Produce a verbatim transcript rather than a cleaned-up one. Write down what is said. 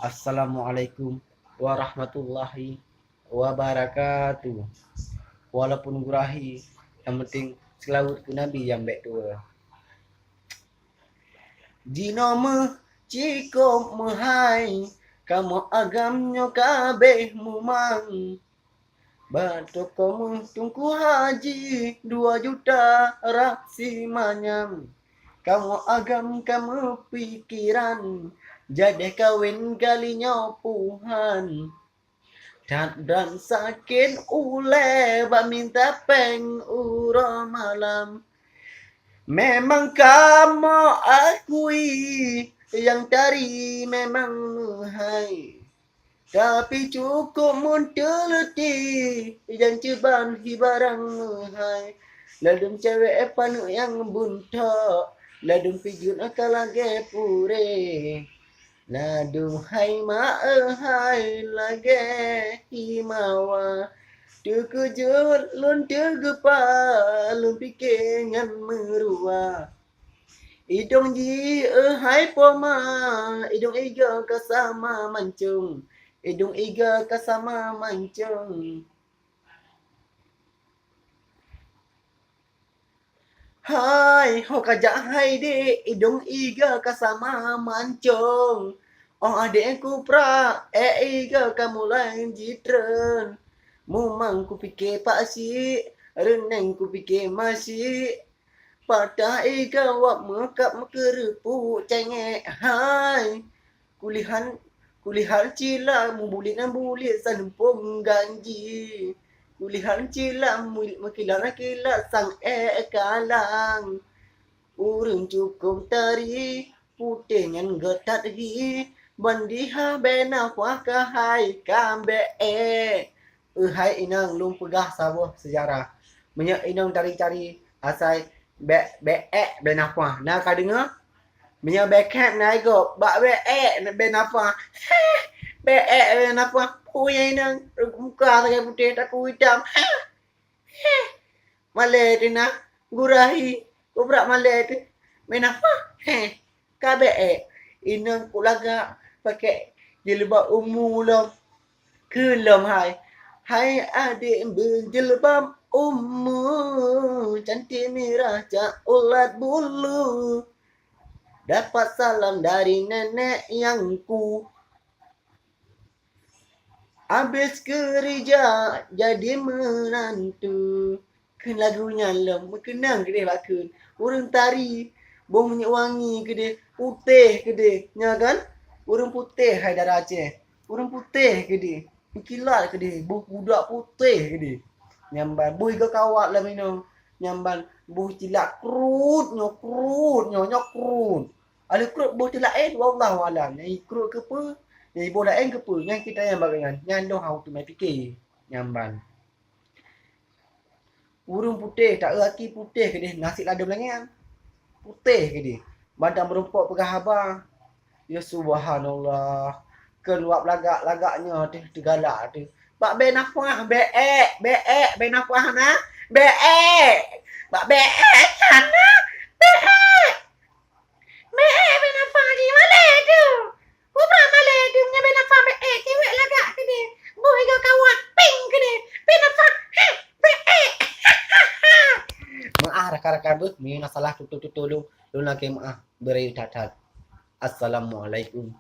Assalamualaikum warahmatullahi wabarakatuh. Walaupun gurèe, nyang penting seulaweuet keu Nabi nyang bèk tuwoe. Jinoe meuh cikôp meuhai, kamoe agam nyoe ka abéh mumang. Bak toko meuh Teungku Haji dua juta rab simanyam. Kamoe agam ka meupikeran, jadeh kawen kali nyoe puhan. That dan sakét ulèe bak minta pèng uroe malam. Memang kamoe akui nyang tari memang meuhai. Tapi cukôp meuteuleuti nyang ceuban hi barang meuhai. Ladôm cewek paneuk nyang beuntok, ladôm pijeut ka lagèe purée. Ladôm hai ma-e hai lagèe himawa. Teukeujot lôn teugeupa, lôn pike nyan meuruwa. Idong jih, eh, hai poma, idong iga ka sama mancong. Idong iga ka sama mancong. Hai, ho ka jak hai dek, idong iga ka sama mancong. Oh adek kupra, eh iga ka mulai jitreun. Mumang kupike pak sik, reuneng kupike masik. Patah iga wak meukab meukeureupu cengek hai. Kulihan, kulihan cila mubulit nan bulit salumpong ganji. Kulihan cila mubulit meukilat-kilat sang ék kalang. Ureueng cukong tari putéh nyan geutat hi, bandiha bena puah keuhai kambek ék. Euhai inong, lôn peugah saboh seujarah. Meunyoe inong tari-tari asai bèk, bèk ék bèk nafah. Na ka deungoe? Meunyoe bèk ék na igob, bak bèk ék bèk nafah. Heh, bèk ék bèk nafah. Peue nyang inong muka sagai putéh, takue itam. Heh. Heh. Malèe teuh na, gurèe hi, kubrak malèe teuh. Bèk nafah. Heh. Ka bèk ék, inong keu lagak pakèk jilbab umu lom. Keu lom hai, hai adek beujeulbab umu, cantik mirah cak ulat bulu. Dapat salam dari nenek yangku. Abéh keurija jadi meunantu. Kheun lagu nyan lom, meukeunong keudeh bak kheun. Ureueng tari, boh minyeuk wangi keudeh, putéh keudeh, nyo kan? Ureueng putéh hai dara Aceh. Ureueng putéh keudeh, meukilat keudeh, boh pudak putéh keudeh. Nyan ban boh iga kawat lam inong. Nyan ban boh cilak krut nyoe, krut nyoe, nyoe krut. Aleuh krut boh teuh laén, wallahu alam. Nyang ikrut keupeue, nyang iboh laén keupeue, nyan kita nyang bak nyan. Nyan lôn hana teumé pike. Nyan ban. Ureueng putéh, ta-eu aki putéh keudeh, nasib ladôm lagèe nyan. Putéh keudeh. Ban tameurumpok peugah haba. Ya subhanallah. Kheun wak lagak-lagak nyoe teuh teugalak teuh. Bak bèk nafah, bèk ék, bèk ék, bèk nafah na, bèk ék. Bak bèk ék nyan na, bèk ék. Bèk ék, bèk nafah jih malèe teuh. Peue bra malèe teuh, meunyoe bèk nafah bèk ék, cewek lagak keudeh. Boh iga kawat, ping keudeh. Bèk nafah, heh, bèk ék. Meu'ah rakan-rakan beuh, meunyoe na salah tutoe-tutoe lôn, lôn lakèe meu'ah. Beurayeuk that-that. Assalamualaikum